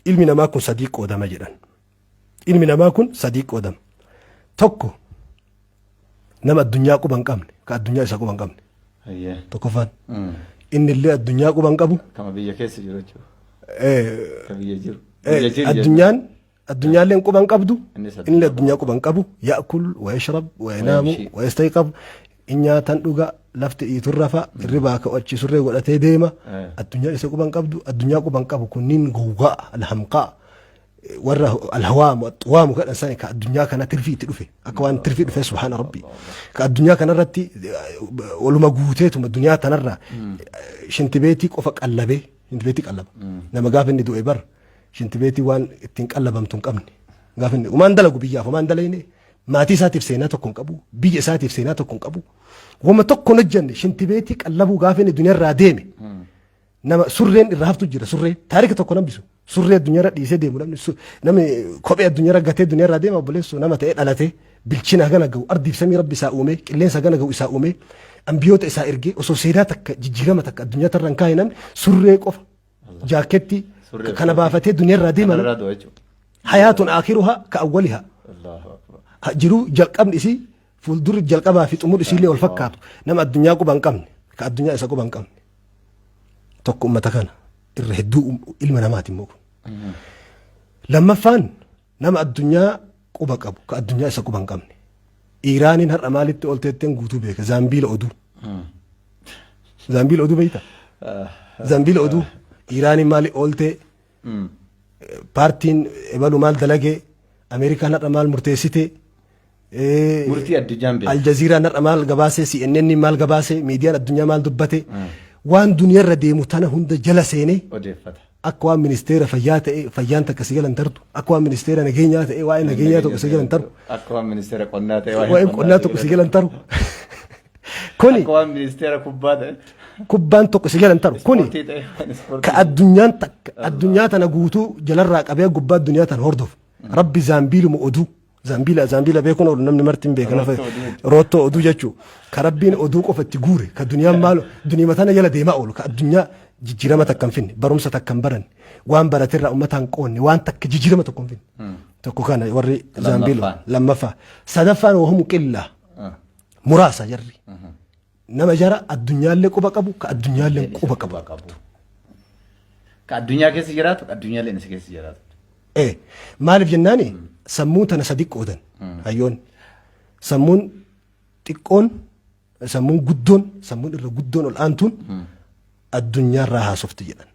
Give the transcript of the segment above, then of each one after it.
Ilmi namaa kun sadii qoodama jedhan. Ilmi namaa kun sadii qoodama. Tokko nama addunyaa quba hin qabne, ka addunyaa isa quba hin qabne. Hayyee. Tokkoffaan. Inni illee addunyaa quba hin qabu. Kama biyya keessa jiru jechuudha. Ka biyya jiru. Biyya jiru Addunyaan addunyaalleen quba hin qabdu. Innis addunyaa Inni addunyaa quba hin qabu. Ya'kul wa yashrab wa yanaamu Wa yamshi. wa yastayqab. In nyaatan dhuga lafti dhiitu rafa hirribaa ka'u achi surree godhatee deema. Addunyaa isa quba hin qabdu addunyaa quba hin qabu kunniin gowwaa alhamqaa warra alhawaamu axwaamu kadhan sani ka addunyaa kana tirfii itti dhufe akka waan tirfii dhufe subhaana rabbi ka addunyaa kanarratti waluma guuteetuma duniyaa tanarra shintibeetii qofa qallabee shintibeetii qallaba nama gaafa inni du'e bar shintibeetii waan ittiin qallabamtu hin qabne gaafa inni umaan dalagu biyyaaf umaan dalayne maatii isaatiif seenaa tokko hin qabu biyya isaatiif seenaa tokko hin qabu wama tokko hin hojjenne shintibeetii qallabuu gaafa inni duniyaarraa deeme nama surreen irraa haftu jira surree taarika tokko nambisu surree addunyaarra dhiisee deemu namni namni kophee addunyaarra gatee addunyaarraa deema obboleessu nama ta'ee dhalatee bilchina hagana ga'u ardiif samii rabbi isaa uume qilleensa hagana ga'u isaa uume ambiyoota isaa ergee osoo seenaa takka jijjiirama takka addunyaa tarra hin kaa'e namni surree qofa jaakketti Surree kana baafatee duniyaarraa deema Kanarraa du'a jechuudha. hayaatun aakiruha ka awwaliha Allahu akbar. Jiruu jalqabni isii fuuldurri jalqabaa fi xumurri isiillee wal fakkaatu nama addunyaa quba hin qabne ka addunyaa isa quba hin qabne tokko ummata kana irra hedduu ilma namaati immoo kun. Lammaffaan nama addunyaa quba qabu ka addunyaa isa quba hin qabne. Iiraaniin har'a maalitti oolteetteen guutuu beeka zaambiila oduu. Zaambiila oduu beekta? Zaambiila oduu Iiraaniin maali ooltee paartiin ebalu maal dalagee Ameerikaan har'a maal murteessite Murtii addunyaan beeku. Aljaziiraan har'a maal gabaasee CNN maal gabaasee miidiyaan addunyaa maal dubbate waan duniyarra deemu tana hunda jala seenee Odeeffata. akka waan ministeera fayyaa ta'e fayyaan takka si galan tartu akka waan ministeera nageenyaa ta'e waa'ee nageenyaa tokko si galan taru Akka waan ministeera qonnaa ta'e waa'ee qonnaa tokko si galan taru kuni Akka waan ministeera kubbaa ta'e. Kubbaan tokko si galan taru kuni Ispoortii ta'e waan ispoortii. Ka addunyaan takka addunyaa tana guutuu jalarraa qabee gubbaa addunyaa tana hordofu rabbi zaambiiluma oduu zaambiila zaambiila beekuun oolu namni marti hin beekan Roottoo oduu jechuudha. Roottoo oduu jechuu ka rabbiin oduu qofa itti guure ka duniyaan maal duniyama tana jala deemaa oolu ka addunyaa jijjiirama takka hin finne barumsa takka hin baranne waan baraterraa uummataan hin qoonne waan takka jijjiirama tokko hin finne tokko kana warri zaambiiluma Lammaffaan. Lammaffaa sadaffaan wahumu qillaa muraasa jarri nama jara addunyaallee quba qabu ka addunyaallee quba qabu. Qabu. Ka addunyaa keessa jiraatu, ka addunyaallee isa keessa jiraatu. Eh, maaliif jennaani sammuu tana sadi qoodan hayyoonni. Sammuun xiqqoon, sammuun guddoon, sammuun irra guddoon ol aantuun addunyaarraa haasofti jedhan.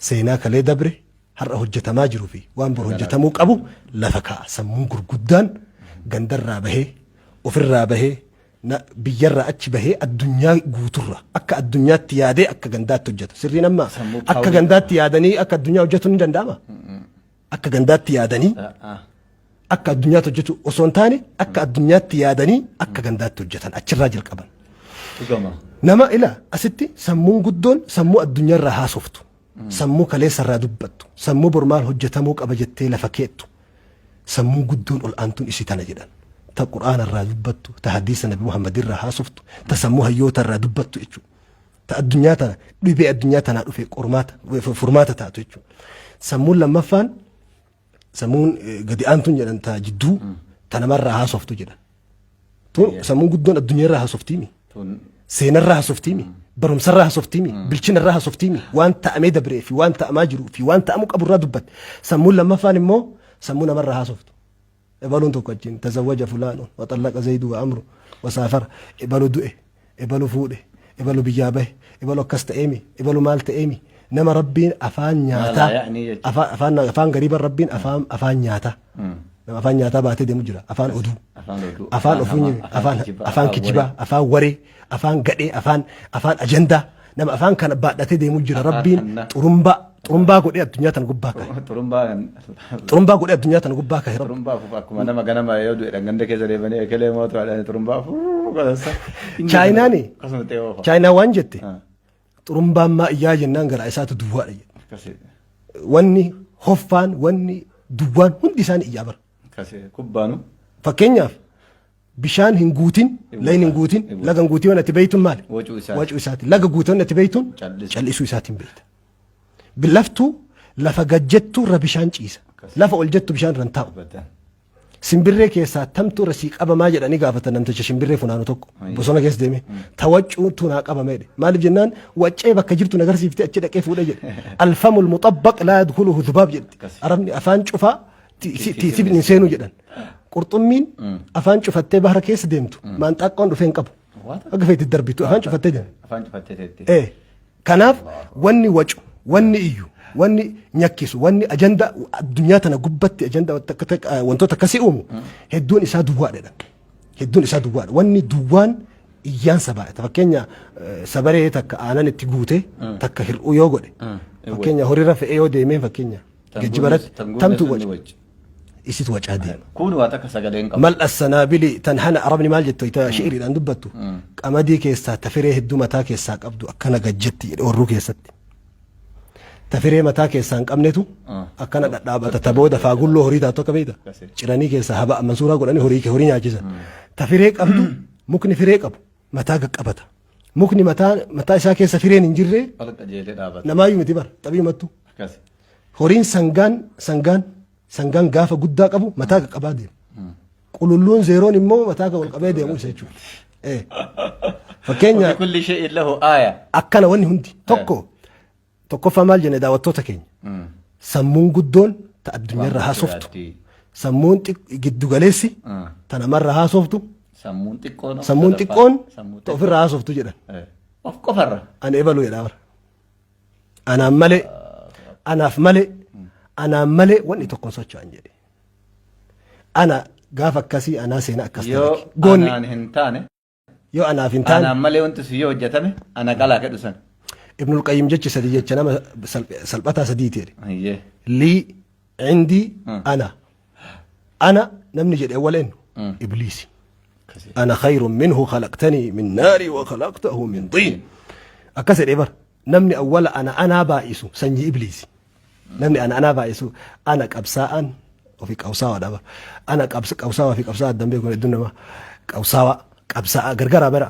Seenaa kalee dabre har'a hojjetamaa jiruu fi waan bor hojjetamuu qabu lafa kaa'a. Sammuun gurguddaan gandarraa bahee ofirraa bahee na biyyarraa achi bahee addunyaa guuturra akka addunyaatti yaadee akka gandaatti hojjeta. Sirriin amma Sammuu akka paawulii gandaatti yaadanii akka addunyaa hojjetu ni danda'ama. Akka gandaatti yaadanii akka addunyaatti hojjetu osoo hin taane akka addunyaatti yaadanii akka gandaatti hojjetan achirraa jalqaban. Dhugama. Nama ila asitti sammuun guddoon sammuu addunyaarraa haasoftu. Sammuu kaleessarraa dubbattu. Sammuu bor maal hojjetamuu qaba jettee lafa keettu. Sammuun guddoon ol aantuun isii tana jedhan. Ta Qur'aana irraa dubbattu, ta hadiisa Nabi Muhammad irraa haasoftu, ta sammuu hayyoota irraa dubbattu jechuudha. Ta addunyaa tana dhibee addunyaa tanaa dhufe qormaata furmaata taatu jechuudha. Sammuun lammaffaan sammuun gadi aantuun jedhan ta jidduu ta namarraa haasoftu jedhan. Tun sammuun guddoon addunyaa irraa haasoftiimi. Tun Seenarraa haasoftiimi. Barumsarraa haasoftiimi. Bilchinarraa haasoftiimi. Waan ta'amee dabree fi waan ta'amaa jiruu fi waan ta'amuu qaburraa dubbatte. Sammuun lammaffaan immoo sammuu namarraa haasoftu. Ebaluun tokko achiin tazawwaja fulaanun wa xallaqa zaydu wa amru wa saafara ebalu du'e ebalu fuudhe ebalu biyyaa bahe ebalu akkas ta'eemi ebalu maal ta'eemi nama rabbiin afaan nyaataa Maalaa ya'nii jechuudha. afaan afaan afaan gariiban rabbiin afaan afaan nyaataa nama afaan nyaataa baatee deemu jira afaan oduu Afaan oduu. Afaan ofuu hamaa, afaan kijibaa, afaan kijibaa afaan waree afaan gadhee afaan afaan ajandaa nama afaan kana baadhatee deemu jira Afaan rabbiin hannaa. xurumbaa xurumbaa godhee addunyaa tana gubbaa kaa'e waree. Xurumbaa kan xurumbaa godhee addunyaa tana gubbaa kaa'e rabbi xurumbaa afuuf akkuma nama ganama yoo du'e ganda keessa deemanii ekelee mootu haadhaan xurumbaa afuuf godhansa. Chaayinaani Akkasuma ta'ee oofa. Chaayinaa waan jette Ah, xurumbaan maa iyyaa jennaan garaa isaatu duwwaadha jedhe Akkasi. Wanni hoffaan wanni duwwaan hundi isaanii iyyaa bara Akkasi kubbaanu. Fakkeenyaaf bishaan hin guutin, layni hin guutin, laga hin guutin waan ati beeytuun maali? Wacuu isaati. Wacuu isaati. Laga guute waan ati beeytuun Callisuu. callisuu isaatiin beeyta. Laftuu Lafa gad jettu irra bishaan ciisa. Lafa ol jettu bishaan irra hin taa'u. Abadan. Simbirree keessaa tamtu irra sii qabamaa jedhanii gaafatan namticha shimbirree funaanu tokko bosona keessa deemee ta waccuutu naa qabame jedhe. Maaliif jennaan waccee bakka jirtu na agarsiifte achi dhaqee fuudhe jedhe. Alfamul muxabbaq laa yadkhuluhu dhubaab jedhti. Arabni afaan cufaa tiisifni hin seenu jedhan. Qurxummiin afaan cufattee bahara keessa deemtu maanxaaqqoon dhufee hin qabu. Akka feeti darbitu afaan cufattee deemti. Afaan cufattee teetti. Kanaaf wanni wacu, wanni iyyu, wanni nyakkisu, wanni ajanda addunyaa tana gubbatti ajanda wantoota akkasii uumu hedduun isaa duwwaadha jedhan. Hedduun isaa duwwaadha. Wanni duwwaan iyyaansa baay'ata. Fakkeenya sabaree takka aanan itti guute takka hir'uu yoo godhe fakkeenya horiirra fe'ee yoo deemee fakkeenya geejjiba irratti tamtu waca. Isitu wacaa deema. Kun waa takka sagalee hin qabu. Mal'a sanaabili tan hana arabni maal jettu ita shi'iriidhaan dubbattu qamadii keessaa ta firee hedduu mataa keessaa qabdu akkana gajjetti jedhe orruu keessatti. Ta firee mataa keessaa hin qabnetu akkana dhadhaabata ta booda faagulloo horii taatu akka beekta Akkasi. ciranii keessaa haba mansuuraa godhanii horii horii nyaachisan. Ta firee qabdu mukni firee qabu mataa qaqqabata. Mukni mataa mataa isaa keessa fireen hin jirre Ol qajeelee dhaabata. namaayyuu miti bara xabiimattu. Akkasi. Horiin sangaan sangaan sangaan gaafa guddaa qabu mataa qaqqabaa deema. Qululluun zeeroon immoo mataa kan ol qabee deemu isa jechuudha. Fakkeenya Kulli shay'in lahu aaya. Akkana wanni hundi tokko tokkoffaa maal jenne daawwattoota keenya. Sammuun guddoon ta addunyaarra haasoftu. Sammuun giddu galeessi ta namarra haasoftu. Sammuun xiqqoon. Sammuun xiqqoon ta ofirra haasoftu jedhan. Of qofarra. Ani ebaluu jedhaa bara. Anaan malee, anaaf malee, anaan malee wanni tokko hin socho'an jedhe. Ana gaafa akkasii anaa seena akkas Yoo dalage. Goonni anaan hin taane, yoo anaaf hin taane anaan malee wanti sun yoo hojjetame ana qalaa kedhu san. Ibnul Qayyim jechi sadii jecha nama salphataa sadiiti jedhe. Hayyee. Lii, cindii, ana. Ana namni jedhe awwala eenyu? Ibliisi. Ana khayrun minhu khalaqtanii min naari wa khalaqtahu min xiin. Akkas jedhee bara. Namni awwala ana anaa baay'isu sanyii ibliisi. Namni ana anaa baay'isu ana qabsaa'aan ofii qabsaawaadha bara. Ana qabsaawaa fi qabsaa'aa addan beeku hedduun namaa qabsaawaa qabsaa'aa gargaraa bara.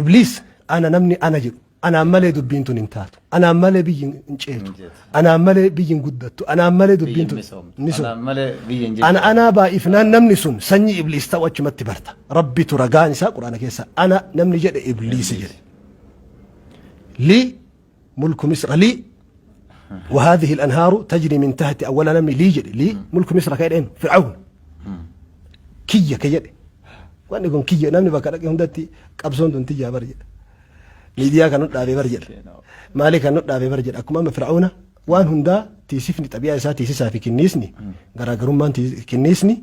Ibliis ana namni ana jedhu anaan malee dubbiin tun hin taatu. Anaan malee biyyi hin ceetu. Anaan malee biyyi hin guddattu. Anaan malee dubbiin tun hin misoomtu. Ana anaa baay'ifnaan namni sun sanyii ibliis ta'u achumatti barta. Rabbitu ragaan isaa quraana keessa ana namni jedhe ibliisi jedhe. Lii mulku misra lii وهذه الأنهار تجري من تحت أولا نمني لي جدي لي ملك مصر كيدين فرعون kiyya ka jedhe wanni kun kiyya namni bakka dhaqe hundatti qabsoon tun tiyyaa bar jedha miidiyaa kan nu dhaabee bar jedha maalii kan nu dhaabee bar jedha akkuma amma fir'auna waan hundaa tiisifni xabiyaa isaa tiisisaa fi kinniisni garaagarummaan kinniisni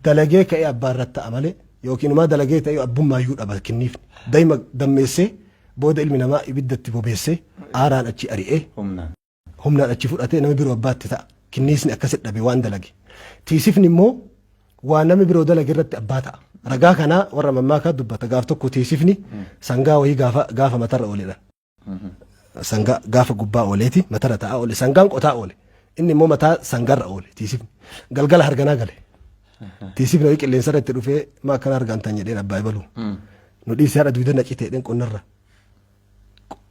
dalagee ka'ee abbaa irratti ta'a malee yookiin inumaa dalagee ta'ee abbummaayyuu dhaba kinniifni dayma dammeessee booda ilmi namaa ibiddatti bobeessee aaraan achi ari'ee Humnaan. humnaan achi fudhatee nama biroo abbaatti ta'a. Kinniisni akkasi dhabe waan dalage. Tiisifni immoo waan namni biroo dalage irratti abbaa ta'a. Ragaa kanaa warra mammaakaa dubbata. Gaaf tokko tiisifni sangaa wayii gaafa gaafa matarra ooledha. Sangaa gaafa gubbaa ooleeti matarra ta'aa oole. Sangaan qotaa oole. Inni immoo mataa sangarra oole tiisifni. Galgala harganaa gale. Tiisifni wayii qilleensarra itti dhufee maa akkana hargantan jedheen abbaa ebaluu. Nu dhiisee haadha dugda na cite jedheen qonnarra.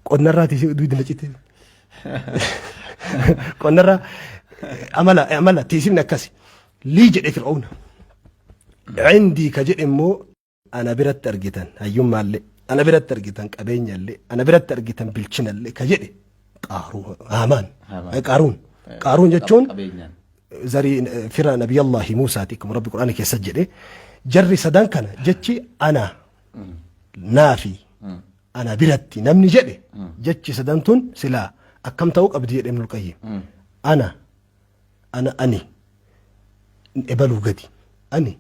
Qonnarraa tiisifni dugda na cite. Qonnarraa amala amala tiisifni akkasi. Lii jedhe Fir'auna. Cindii ka jedhe immoo ana biratti argitan hayyummaallee ana biratti argitan qabeenyallee ana biratti argitan bilchinallee ka jedhe qaaruu haamaan Haamaan. Qaaruun qaaruun jechuun Qabeenyaan. Zarii fira nabiyallaahi Muusaati akkuma rabbi quraana keessa jedhe jarri sadan kana jechi ana naafi ana biratti namni jedhe jechi sadan tun silaa akkam ta'uu qabdi jedhe Ibnul Qayyim ana ana ani ebaluu gadi ani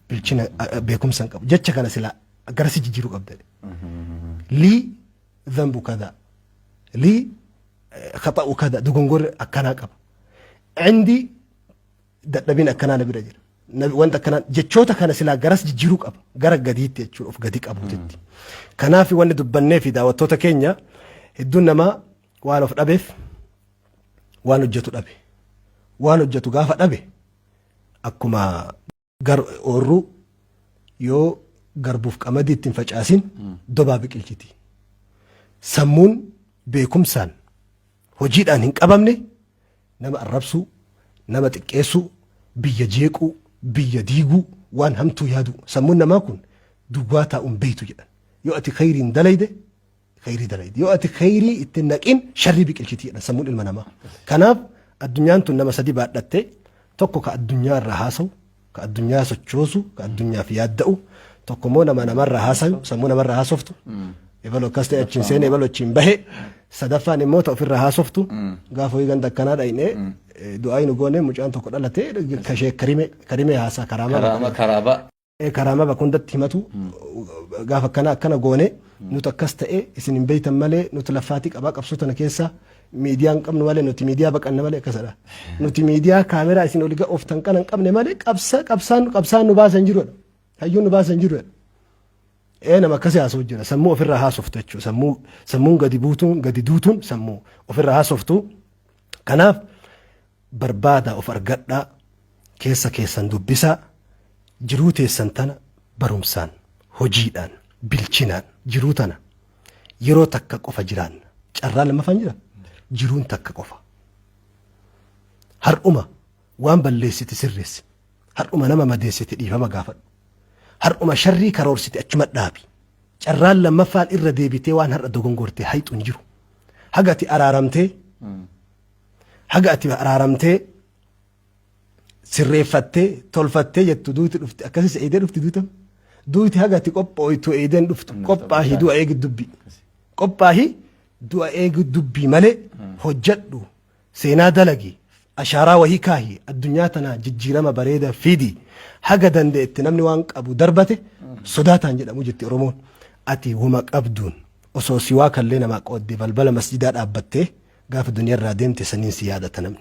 bilchina beekumsa hin qabu jecha kana silaa garasi jijjiiruu qabda jedhe. Lii dhanbu kada lii khaxa'u kada dogongorri akkanaa qaba. Cindi dadhabin akkanaa na bira jira. Wanta akkanaa jechoota kana silaa garas jijjiiruu qaba gara gadiitti jechuudha of gadi qabuutitti. Kanaaf wanni dubbannee fi daawwattoota keenya hedduun namaa waan of dhabeef waan hojjetu dhabe. Waan hojjetu gaafa dhabe akkuma gar oorruu yoo garbuuf qamadii ittiin facaasin dobaa biqilchiti. Sammuun beekumsaan hojiidhaan hin qabamne nama arrabsuu, nama xiqqeessuu, biyya jeequu, biyya diiguu, waan hamtuu yaaduu. Sammuun namaa kun duwwaa taa'uun beeytu jedhan. Yoo ati khayriin dalayde khayrii dalayde. Yoo ati khayrii itti hin naqin sharrii biqilchiti jedhan sammuun ilma namaa. Kanaaf addunyaan tun nama sadi baadhatte tokko ka addunyaa irraa haasawu, ka addunyaa sochoosu, ka addunyaaf yaadda'u, tokko immoo nama namarraa haasayu, sammuu namarraa haasoftu. Ebalu akkas ta'e achiin seene, ebalu achiin bahe. Sadaffaan immoo ta ofirraa haasoftu. Gaafa ho'i ganda akkanaa dhayne du'aa nu goone mucaan tokko dhalate kashee karime karime haasaa karaamaa. Karaama karaabaa. Karaamaa bakka hundatti himatu gaafa akkana akkana goone nuti akkas ta'e isin hin beeytan malee nuti laffaatii qabaa qabsoo tana keessa miidiyaa hin qabnu malee nuti miidiyaa baqanne malee akkasadha. Nuti miidiyaa kaameraa isin oli ooftan kana hin qabne malee qabsa qabsaan qabsaan nu baasan jirudha. Hayyuun nu baasan jirudha. Ee nama akkasii haasa'u jira. Sammuu ofirraa haasoftu jechuudha. Sammuu sammuun gadi buutuun gadi duutuun sammuu ofirraa haasoftu. Kanaaf barbaada of argadhaa keessa keessan dubbisaa jiruu teessan tana barumsaan hojiidhaan bilchinaan jiruu tana yeroo takka qofa jiraanna. Carraa lammaffaan jira. Jiruun takka qofa. Har'uma waan balleessite sirreessi. Har'uma nama madeessite dhiifama gaafadhu. Har'uma sharrii karoorsite achuma dhaabi. Carraan lammaffaan irra deebitee waan har'a dogongorte hayxu hin jiru. Haga ati araaramtee haga ati araaramtee sirreeffattee tolfattee jettu duuti dhufti akkasii si eegdee dhufti duutam. Duuti haga ati qophooytu eegdeen dhuftu qophaahi du'a eegi dubbii. Qophaahi du'a eegi dubbii malee hojjedhu seenaa dalagi ashaaraa wahii kaahi addunyaa tanaa jijjiirama bareeda fidi haga danda'etti namni waan qabu darbate sodaataan jedhamu jetti Oromoon. Ati wama qabduun osoo si waa kallee namaa qooddee balbala masjidaa dhaabbattee gaafa duniyaa irraa deemte saniin si yaadata namni.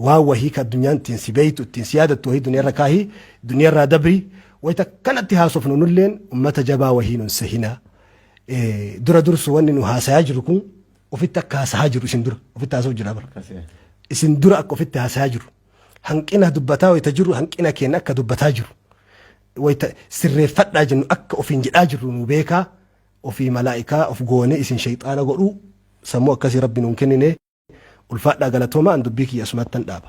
Waan wahii ka addunyaan ittiin si beeytu ittiin si yaadattu wahii duniyaa irra kaahii duniyaa irraa dabri wayita kanatti haasofnu nulleen ummata jabaa wahii nun sehinaa. Dura dursu wanni nu haasayaa jiru kun ofitti akka haasayaa jiru isin dura ofitti haasa'u jira bara. Isin dura akka ofitti haasayaa jiru. Hanqina dubbataa wayita jiru hanqina keenya akka dubbataa jiru. Wayita sirreeffadhaa jennu akka ofiin jedhaa jirru nu beekaa ofii malaa'ikaa of goone isin shayxaana godhuu sammuu akkasii rabbi nuun kennine ulfaadhaa galatooma an dubbii kiyya asumattan dhaaba.